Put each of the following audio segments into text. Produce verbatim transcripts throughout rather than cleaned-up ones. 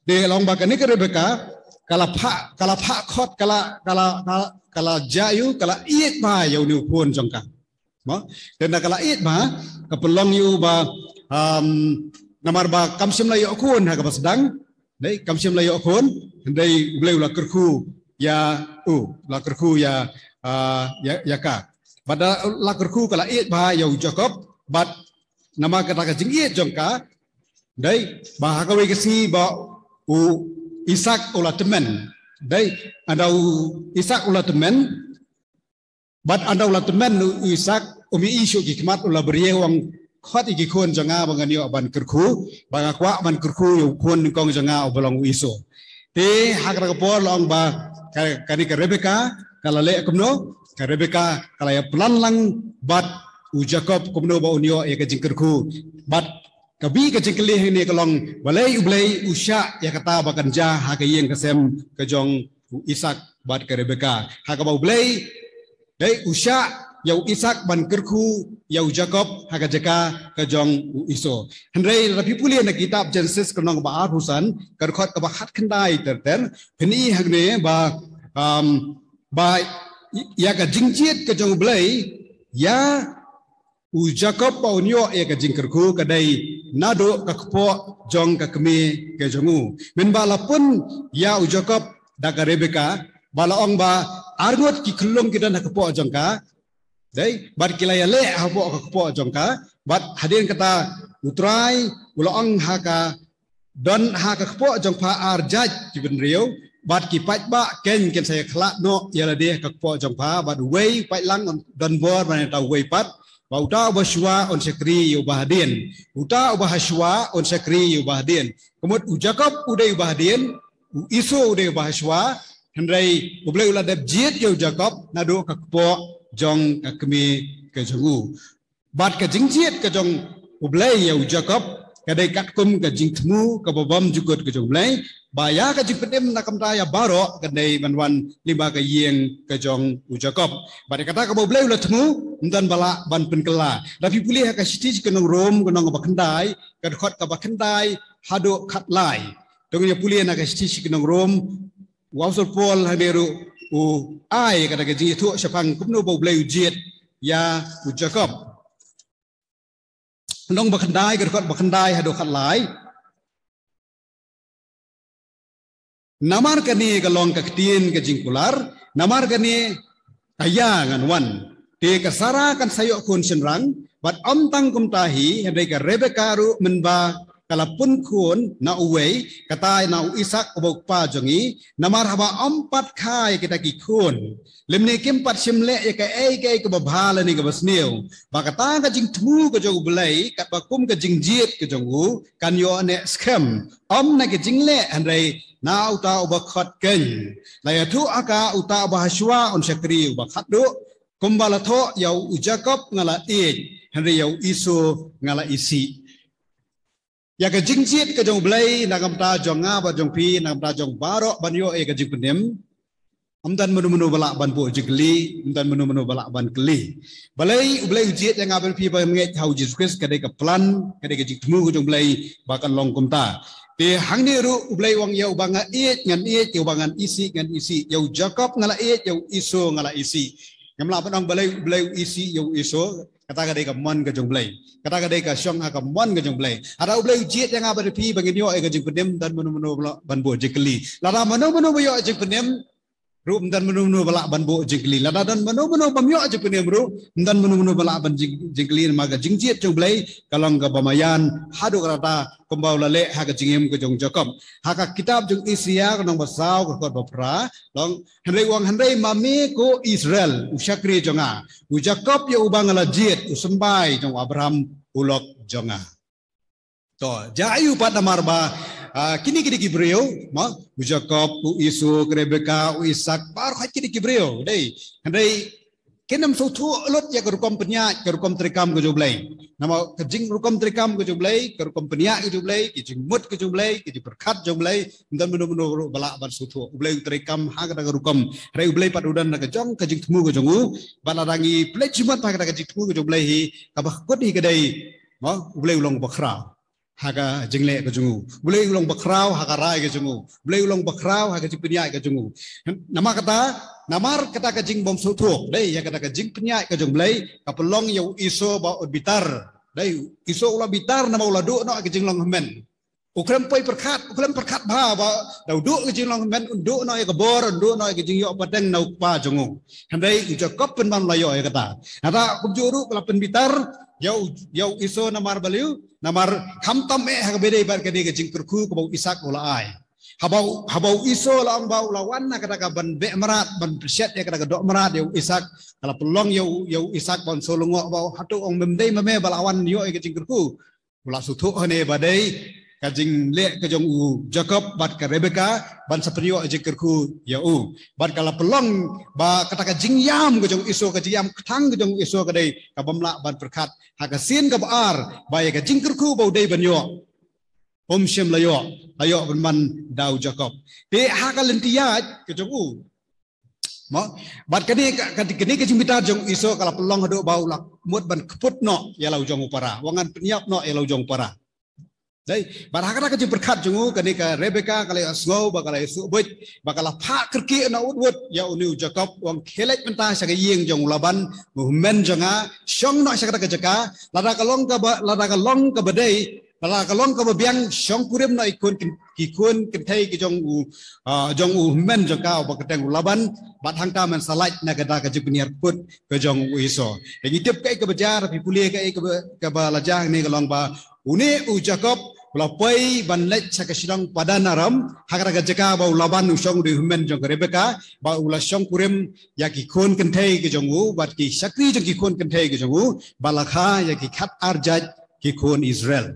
Te long ba kane ka Rebeka ka la phah, ka la phah khot, ka la, ka la, ka la, ka la jia ïa u, ka la ïeit bha ïa une u khun jong ka. Mo, te na ka la ïeit bha, ka pynlong ïa u ba, um, namar ba kam shym la ïoh khun ha kaba sdang, dei, kam shym la ïoh khun, dei, U Blei u la kyrkhu ïa u, la kyrkhu ïa, ah, ïa, ïa ka. Bad la kyrkhu ka la ïeit bha ïa u Jakob, bad namar kata ka jingïeit jong ka, dei, ba ha kawei ka sngi ba u Isak u la tymmen, dei, ynda u Isak u la tymmen, bad ynda u la tymmen u Isak, um ïohi shuh ki khmat, u la briew, u ong, khot ïa ki khun jong nga ba ngan ïoh ban kyrkhu, ba nga kwah ban kyrkhu ïa u khun nyngkong jong nga uba long u Esau. Te ha kata ka por la ong ba ka, kane ka Rebeka ka la leh kumno, ka Rebeka ka la ïa plan lang bad u Jakob kumno ba un ïoh ïa ka jingkyrkhu. Bad ka bi ka jingkylli hangne ka long, balei U Blei u shah ïa kata ba kan jia ha ka ïing ka sem ka jong u Isak bad ka Rebeka, ha kaba U Blei, dei, u shah ïa u Isak ban kyrkhu ïa u Jakob ha ka jaka ka jong u Esau. Hynrei lada phi pule na kitab Genesis ka lynnong ba arphew san, ka dkhot kaba khatkhyndai ter ter, phin ïohi hangne ba, um, ba ïa ka jingjied ka jong U Blei ïa u Jakob ba un ïoh ïa ka jingkyrkhu ka dei naduh ka kpoh jong ka kmie ka jong u. Mynba la pun ïa u Jakob da ka Rebeka, ba la ong ba arngut ki khyllung ki don ha kpoh jong ka, dei, bad ki la ïaleh hapoh ka kpoh jong ka, bad hadien kata U Trai u la ong ha ka, don ha ka kpoh jong pha ar jait ki bynriew, bad ki paidbah kin, kin sa ïakhlad noh ïa lade ha ka kpoh jong pha, bad uwei u paidlang un don bor ban ïa uta uwei pat, bad uta uba shuwa un shakri ïa uba hadien, uta uba ha shuwa un shakri ïa uba hadien. Ka mut u Jakob u dei uba hadien, u Esau u dei uba ha shuwa, hynrei U Blei u la dep jied ïa u Jakob naduh ka kpoh jong ka kmie ka jong u. Bad ka jingjied ka jong U Blei ïa u Jakob ka dei katkum ka jingthmu kaba bymjukut ka jong U Blei, ba ïa ka jingpynim na ka bynta ïa baroh ka dei ban wan lyngba ka ïing ka jong u Jakob. Bad ïa kata kaba U Blei u la thmu, ym don ba lah ban pynkylla. Lada phi pule ha ka shithi sha ki nong Rom, ka lynnong ba khyndai, ka dkhot kaba khyndai haduh khatlai. To ngin ïa pule na ka shithi sha ki nong Rom, u Apostol Paul hangne ruh u ai kata ka jingïathuh shaphang kumno ba U Blei u jied ïa u Jakob. Lynnong ba khyndai, ka dkhot ba khyndai haduh khatlai. Namar kane ka long ka ktien ka jingkular, namar kane ka ïa ngan wan. Te ka Sara kan sa ïoh khun shynrang, bad ym tang kumta hi, hynrei ka Rebeka ruh mynba ka la pun khun na uwei, kata na u Isak uba u kpa jong ngi, namar haba ym pat kha ïa kita ki khun, lymne kim pat shym leh ïa kaei kaei kaba bha lane kaba sniew, ba kata ka jingthmu ka jong U Blei, katba kum ka jingjied ka jong u, kan ïoh neh skhem, ym na ka jingleh hynrei na uta uba khot keiñ. La ïathuh ha ka, uta uba ha shuwa un shakri uba khatduh, kumba la thoh, ïa u Jakob nga la ïeit, hynrei ïa u Esau nga la isih. Ïa ka jingjied ka jong U Blei na ka bynta jong nga bad jong phi, na ka bynta jong baroh ban ïoh ïa ka jingpynim, ym don mano mano ba lah ban buh jingkylli, ym don mano mano ba lah ban kylli. Balei U Blei u jied ïa nga bad phi ban ngeit ha u Jisu Khrist, ka dei ka plan, ka dei ka jingthmu ka jong U Blei ba kan long kumta. Te hangne ruh U Blei u ong, ïa uba nga ïeit ngan ïeit, ïa uba ngan isih ngan isih, ïa u Jakob nga la ïeit, ïa u Esau nga la isih. Ngam lah ban ong balei U Blei u isih ïa u Esau, kata ka dei ka mon ka jong U Blei. Kata ka dei ka shong ha ka mon ka jong U Blei. Lada U Blei u jied ïa nga bad phi ba ngin ïoh ïa ka jingpynim, ym don mano mano ba lah ban buh jingkylli. Lada mano mano ba ïoh jingpynim ruh, ym don mano mano ba lah ban buh jingkylli. Lada don mano mano bym ïoh jingpynim ruh, ym don mano mano ba lah ban jing, jingkylli, namar ka jingjied jong U Blei ka long kaba maïan haduh katta, kumba u la leh ha ka jingim ka jong u Jakob. Ha ka kitab jong Isaïah ka lynnong ba saw, ka dkhot ba phra, long, hynrei u ong, hynrei ma me ko Israel, u shakri jong nga, u Jakob ïa uba nga la jied, u symbai jong u Abraham u lok jong nga. To, jia aiu pat namar ba, ah, kine ki dei ki briew, mo, u Jakob, u Esau, ka Rebeka, u Isak, baroh kine ki briew, dei. Hynrei kin ym sngewthuh lut ïa ka rukom pynïaid, ka rukom treikam ka jong U Blei. Namar ka jing rukom treikam ka jong U Blei, ka rukom pynïaid ka jong U Blei, ka jingmut ka jong U Blei, ka jingpyrkhat jong U Blei, ym don mano mano ruh ba lah ban sngewthuh. U Blei u treikam ha kata ka rukom. Hynrei U Blei pat u don na ka jong ka jingthmu ka jong u. Bad lada ngi pynleit jingmut ha kata ka jingthmu ka jong U Blei hi, kaba kut hi ka dei, mo, U Blei u long uba khraw. ha ka jingleh ka jong u. U Blei u long bakhraw ha ka rai ka jong u. U Blei u long bakhraw ha ka jingpynïaid ka jong u. Namar kata, namar kata ka jingbymsngewthuh, dei ïa kata ka jingpynïaid ka jong u Blei, ka pynlong ïa u Esau ba un bitar. Dei, u Esau u la bitar namar u la duh noh ka jinglong hynmen. U khlem poi pyrkhat, u khlem pyrkhat bha ba da u duh ka jinglong hynmen un duh noh ïa ka bor, un duh noh ïa ka jingïoh pateng na u kpa jong u. Hynrei u Jakob pynban u la ïoh ïa kata. Nangta kumjuh ruh ka la pynbitar ïa u, ïa u Esau namar balei? Namar khamtam eh ha kaba ïadei bad kane ka jingkyrkhu kaba u Isak u la ai. Haba u, haba u Esau la ong ba u la wan na kata ka ban beh mrad, ban pynshet ïa kata ka doh mrad ïa u Isak, ka la pynlong ïa u, ïa u Isak ban sngewlyngngoh ba hato ong mem dei ma me ba la wan ïoh ïa ka jingkyrkhu. U la sngewthuh hangne ba dei ka jingleh ka jong u Jakob bad ka Rebeka ban sa pynïoh ïa ka jingkyrkhu ïa u. Bad ka la pynlong ba kata ka jingïam ka jong u Esau, ka jingïam kthang ka jong u Esau ka dei ka bym lah ban pyrkhat. Ha ka sien kaba ar ba ïa ka jingkyrkhu ba u dei ban ïoh, um shym la ïoh, la ïoh pynban da u Jakob. Te ha ka lynti ïaid ka jong u, mo, bad kane ka, ka, kane ka jingbitar jong u Esau ka la pynlong haduh ba u la mut ban kput noh ïa la u jong u para, u ngan pynïap noh ïa la u jong u para. Dei, bad ha kata ka jingpyrkhat jong u, kane ka Rebeka ka la ïohsngew ba ka la ïohsngew buit ba ka la phah kyrkieh na wut wut ïa une u Jakob, u ong khie leit mynta sha ka ïing jong u Laban, u hynmen jong nga, shong noh sha kata ka jaka, lada ka long kaba, lada ka long kaba dei, lada ka long kaba biang, shong kurim noh ïa ki khun kyn-, ki khun kynthei ki jong u, ah, jong u hynmen jong ka uba kyrteng u Laban, bad hangta men sa lait na kata ka jingpynïar kput ka jong u Esau. Te ngi tip kaei kaba jia, phi pule kaei kaba, kaba la jia hangne ka long ba une u Jakob u la poi ban leit sha ka shnong Padan Aram, ha kata ka jaka ba u Laban u shong da u hynmen jong ka Rebeka, ba u la shong kurim ïa ki khun kynthei ki jong u, bad ki shakri jong ki khun kynthei ki jong u, ba la kha ïa ki khat ar jait ki khun Israel.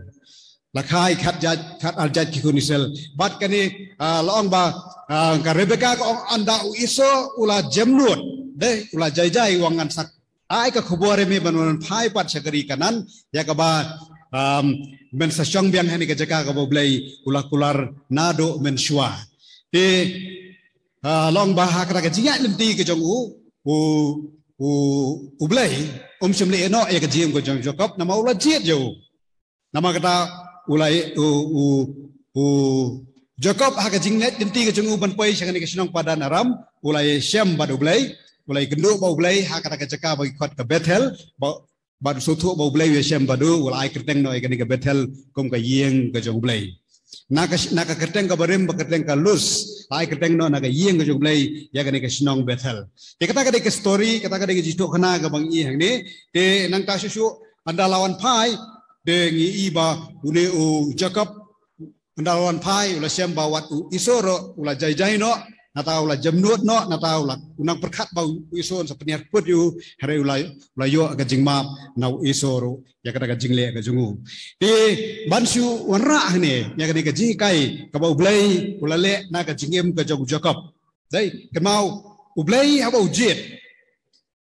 La kha ïa ki khat jait, khat ar jait ki khun Israel. Bad kane, ah, la ong ba, ah, ka Rebeka ka ong ynda u Esau u la jemnud, dei, u la jai jai, u ong ngan sa ai ka khubor ïa me ban wan phai pat sha ka ri Kanaan, ïa kaba, um, men sa shong biang ha kane ka jaka kaba U Blei u la kular naduh mynshuwa. Te, ah, la ong ba ha kata ka jingïaid lynti ka jong u, u, u, U Blei um shym leh noh ïa ka jingim ka jong u Jakob, namar u la jied ïa u. Namar kata u la, u, u, u Jakob ha ka jingleit lynti ka jong u ban poi sha kane ka shnong Padan Aram, u la ïashem bad U Blei, u la ïakynduh bad U Blei ha kata ka jaka ba ki khot ka Bethel, ba, bad u sngewthuh ba U Blei u ïashem bad u, u la ai kyrteng noh ïa kane ka Bethel kum ka ïing ka jong U Blei. Na ka, na ka kyrteng kaba rim ba kyrteng ka Lus, la ai kyrteng noh na ka ïing ka jong U Blei ïa kane ka shnong Bethel. Te kata ka dei ka story, kata ka dei ka jingïathuhkhana kaba ngi i hangne. Te nangta shuh shuh ynda la wan phai, te ngi i ba une u Jakob, ynda la wan phai, u la shem ba wat u Esau ruh u la jai jai noh, nangta u la jemnud noh, nangta u la, u nang pyrkhat ba u Esau un sa pynïar kput ïa u, hynrei u la, u la ïoh ka jingmap na u Esau ruh ïa kata ka jingleh ka jong u. Te ban shu wanrah hangne ïa kane ka jinghikai kaba U Blei u la leh na ka jingim ka jong u Jakob. Dei, kynmaw, U Blei haba u jied,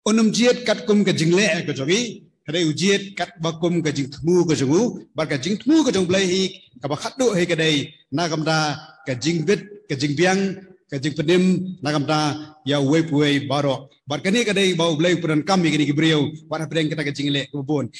un ym jied katkum ka jingleh ka jong ngi, hynrei u jied katba kum ka jingthmu ka jong u, bad ka jingthmu ka jong U Blei hi kaba khatduh hi ka dei na ka bynta ka jingbit, ka jingbiang, ka jingpynim na ka bynta ïa uwei pa uwei baroh. Bad kane ka dei ba U Blei u pyndonkam ïa kine ki briew wat hapdeng kata ka jingleh kaba bun.